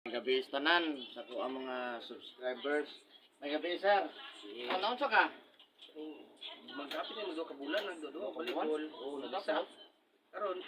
Gabi tanan sa ko ang mga subscribers. May gabi, sir. Ano unsa ka? Magkapit na mo ka bulan nagdodo Duha ka buwan? balikol. Oo, nagisa. Karon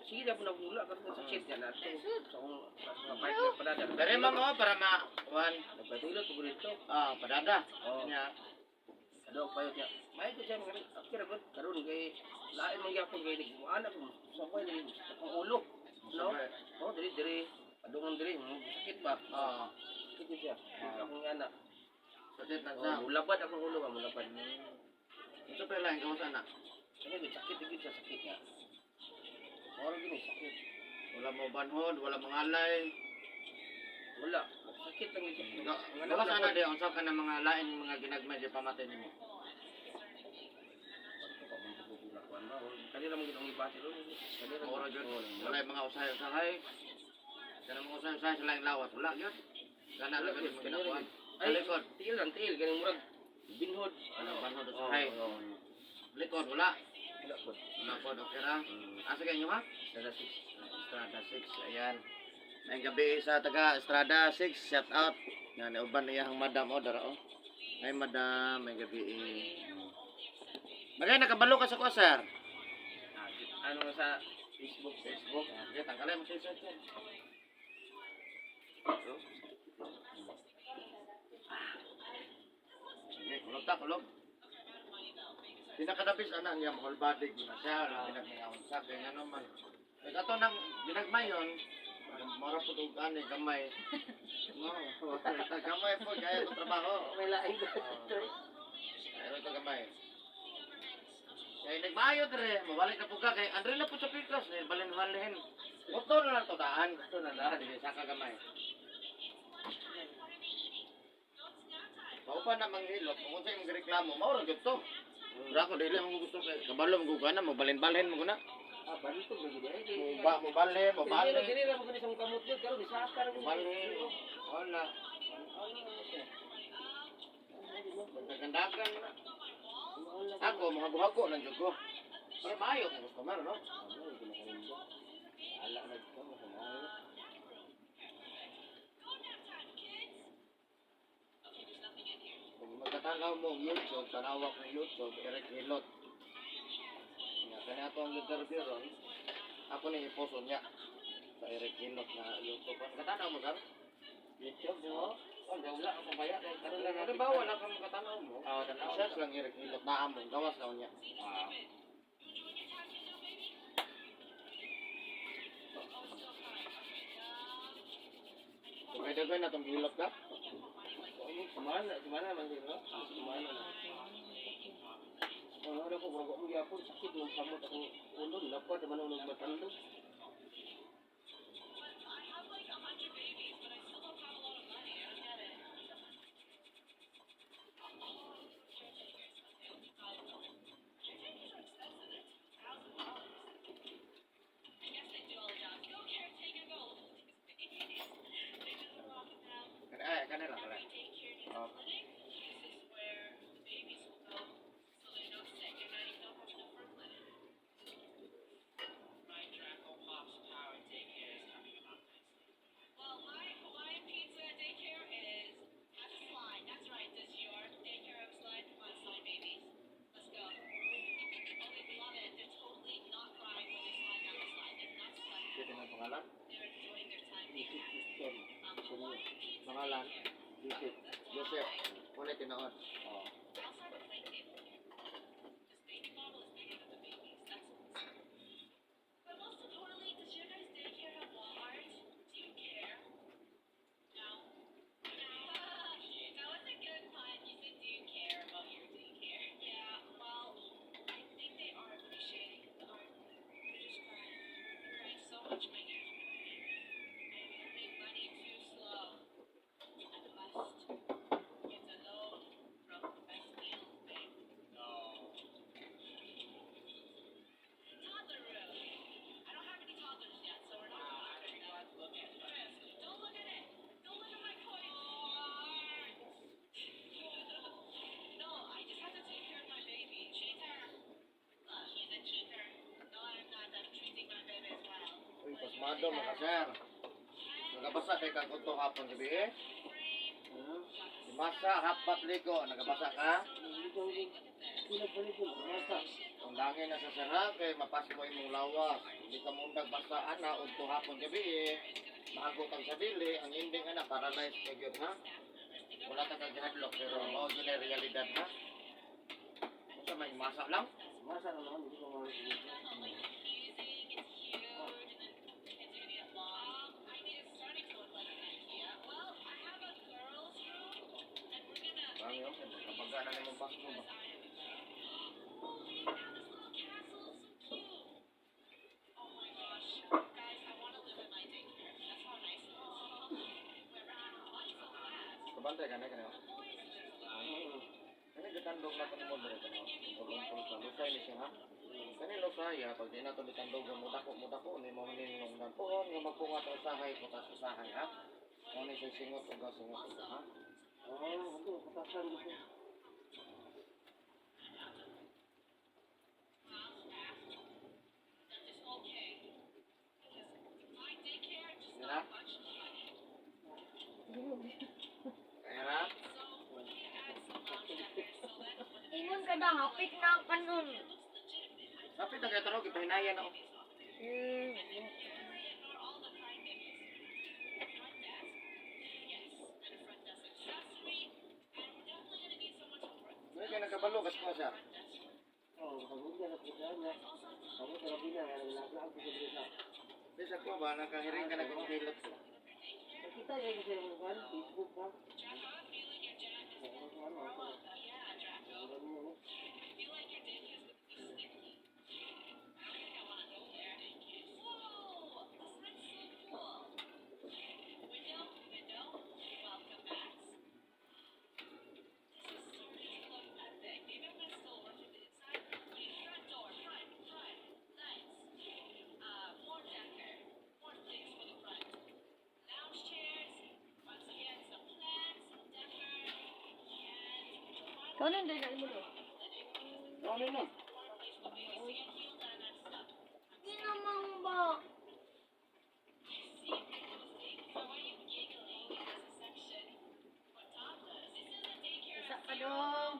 sige na po nagmula karon sa chat niya nato. Sa akong sa mga partner padada. Pero mo para ma kuan Nagpatulog ko dito. ah padada. Oo. Nya. Kado payo niya. May ko siya mga akira gud karon kay lain man gyapon kay nagmuana ko sa ko ni akong ulo. No? Oh, diri diri adungan diri sakit ba? Ah, Sakit yun siya. Akong ana. sakit lang sa. Oh, mulabad akong ulo ba mulabad. Ito pa lang gawas ana. Kanya gud sakit gud siya sakit niya. Moro gini sakit. Wala mo banhod, wala mangalay. Wala. Sakit lang yun siya. Gawas ana di unsa ka na mga lain mga ginagmay di pamatay nimo. Kanila mo gitong ibati ron. Kanila Ora gyud. Wala mga usahay-usahay. Kana mga usahay-usahay sa laing lawas wala gyud. Kana lang gyud mo ginakuan. Ay, Likod. tiil lang, tiil. Ganing murag binhod. Ano banhod usahay. Likod wala. Wala po. Wala po, okay ra. Asa kayo ha? Estrada 6. Estrada 6, ayan. Ngayong gabi sa taga Estrada 6, shout out. Nga nauban na iyang madam o, dara o. Ay madam, may gabi eh. Bagay, nakabalo ka sa ko, sir. Ano nga sa Facebook? Facebook. Sige, tanggalin mo sa sir. Sige, kulog ta, kulog. Pinakadabis anak niya, whole body ko na siya, pinagmayaon sa kaya nga naman. Kaya ato nang ginagmay yun, mara po og ani gamay. No, gamay po kaya itong trabaho. May laing Kaya ito gamay. Kaya nagmaayo dire, mabalik na po ka kay Andre na po sa Picross, ni balin-balin. Uto na lang to daan. Ito na daan. Sige, saka gamay. Maupa na manghilot, kung unsa imong reklamo, mao ra gyud to. Pero ako dili mo gusto kay kabalo mo gana, mo balin-balhin mo guna. Ah, balito ba gid ay? Mo ba mo balhin, mo Dili balhin. dili ra mo gani sa kamot yun karon isaka ra Mo balhin. Wala. Nagandagan na. Ako mahago-hago lang jud ko. Pero maayo kung customer, no? Ala na ko masama. Kung magkatanaw mo ang YouTube, tanawa ko YouTube, Eric Hilot. Nga, kanya ato ang interview ron, ako ni iposo niya sa Eric Hilot na YouTube. Ang katanaw mo, sir? YouTube mo. Oh, wala ako baya kay karon lang. Ano ba, wala kang katanaw mo? Ah, tanaw. Search lang Eric Hilot, naamon, gawas na niya. Ah. So, kaya dagay na itong hilot ka? Kumana, kumana man dito. Kumana na. Ano ko bro, mo yapon sakit ng kamot akong ulo, lapad man ang nagmatandog. Ay, kanila pala. Oh. Well, my Hawaiian pizza daycare is has a slide. That's right. Does your daycare have a slide? Come on, slide babies. Let's go. Oh, they love it. They're totally not crying when they slide down the slide. They're not sweating. Sige, ang pangalan? They're enjoying their time. Isip system. Hawaiian pizza Pangalan? daycare. Joseph. Joseph. Wala tinuod. Oh. I also have a play table here. This baby bottle is bigger than the babies. That's But most importantly, does your guys' daycare have Walmart? Do you care? No. That was a good pun. You said, "Do you care about your daycare?" Yeah, well, I think they are appreciating the art. They're just crying. They're crying so much my ears are hurting. I'm earning money too slow. I must get a loan from the best deals, babe. Toddler room. I don't have any toddlers yet, so we're not gonna look at them. Don't look at it. Don't look at my coins. No, I just have to take care of my baby. Cheater. He's a cheater. No, I'm not. I'm treating my baby as well. Uy, pasmado mga sir. Nagabasa kay kag udto hapon gabi eh. Ha? Masa hapat ligo, nagabasa ka? Ligo ko. Kulag pa ligo. Masa. Kung langin na sa sara kay mapasmo imong lawas. Hindi ka mundag basa ana udto hapon gabi eh. Mahagot ang sarili, ang ending ana paralyzed ka gyud ha. Wala ta kag gihadlok pero mao gyud ang realidad ha. Unsa may masa lang? Masa na naman. Hindi ko ma- Marami ako, magkabaga na naman pasmo ba? Kabantay ka na kanyo. Kani gitandog na kanimo dere kanyo. Ulong sa lusay ni siya ha. Kani lusay ha, pag di na to gitandog mo dako ni mo ni nung puon nga magpunga ta usahay putas usahay ha. Mo ni siya singot ug singot ug ha. Oo, ako, katasan ko po. Dira. Kaya ra. Ingon ka na, hapit na ang kanon. Kapit na kay tanong gipahinayan ako. Dili kay nagkabalo kas ko siya. Oo, makabog na sa niya. Ako, tarabi na. Naglaag ko sa bisa. Bisa ko ba nakahiring ka na kung hilot ko. Nakita niya kasi yung kan, Facebook ba? Oo, ano, ako. Ano, ano. Kanon din na mo. Ano na? Di naman ba? Isa pa dong.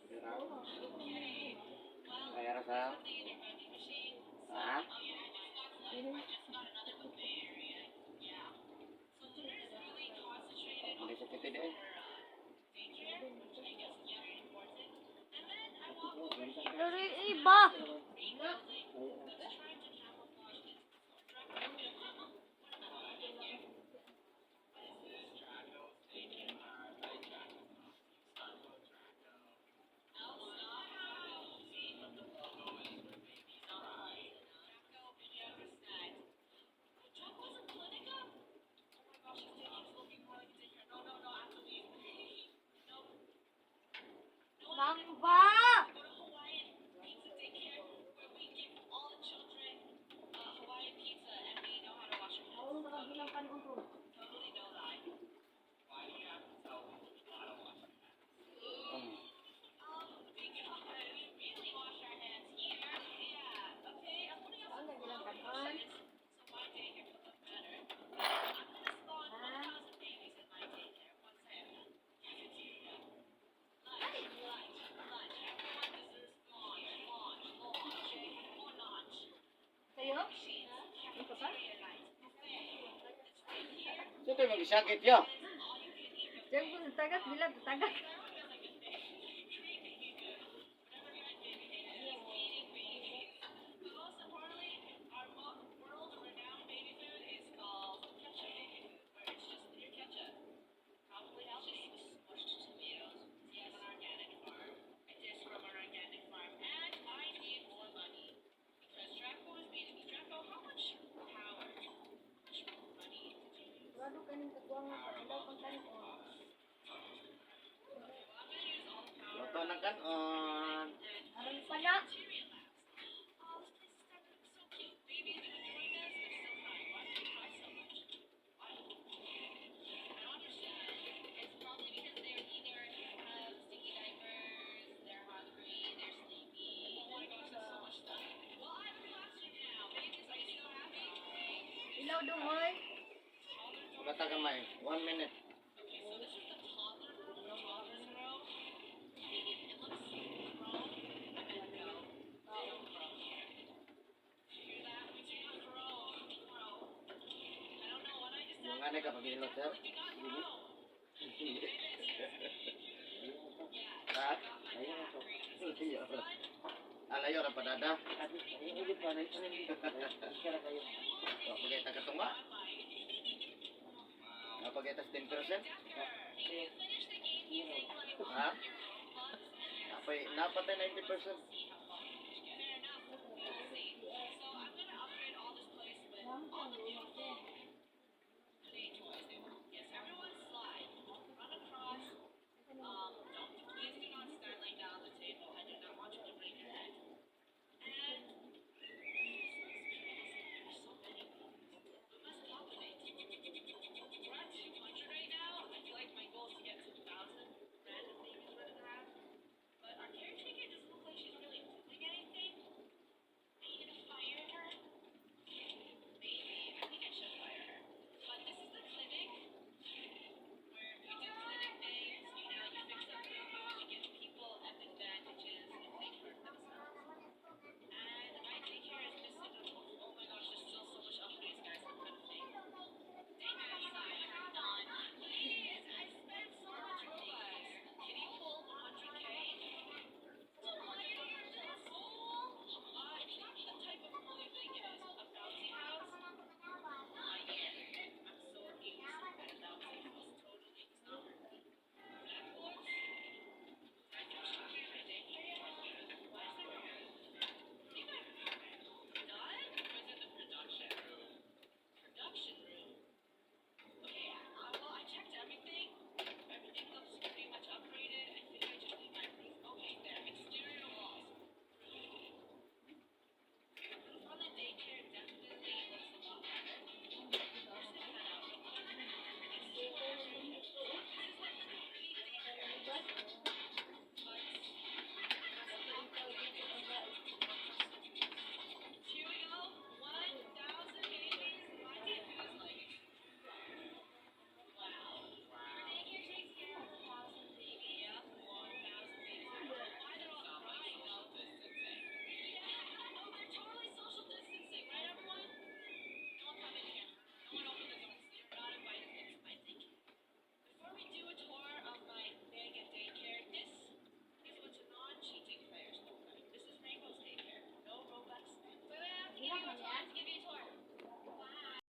Dira. Kaya ra sa. Ha? Hindi sa kitid eh. Dari iba. Mangba! Sa'yo? Ito pa? Sino tayo mag-isakit yo? Diyan ko tagak, bilang tagak. Paminaw dong, oy. Bata gamay. 1 minute. Yung nga ka pag-ilot, sir? Ha? Ayaw na to. Alayo ra padada. Ayaw ulit pa. Ano hindi? Kaya kayo. Napagay ta katungwa. Napagay tas 10%. Ha? Napay napatay 90%.